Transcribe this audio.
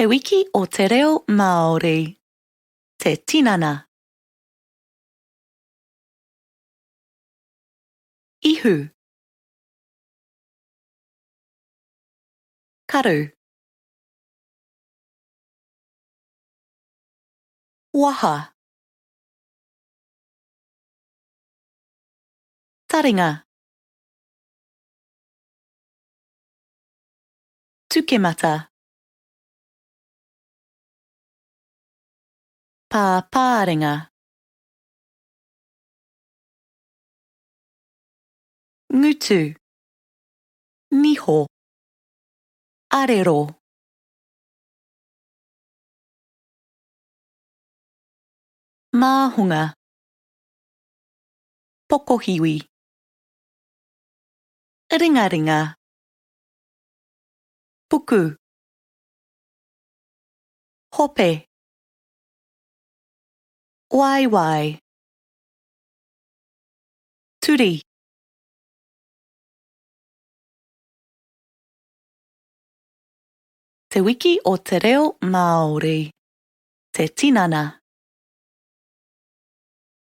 Te Wiki o te Reo Māori. Te tinana. Ihu. Karu. Waha. Taringa. Tukemata. Pāpāringa. Ngutu. Niho. Arero. Māhunga. Pokohiwi. Ringaringa. Puku. Hope. Waewae. Turi. Te Wiki o te Reo Māori. Te tinana.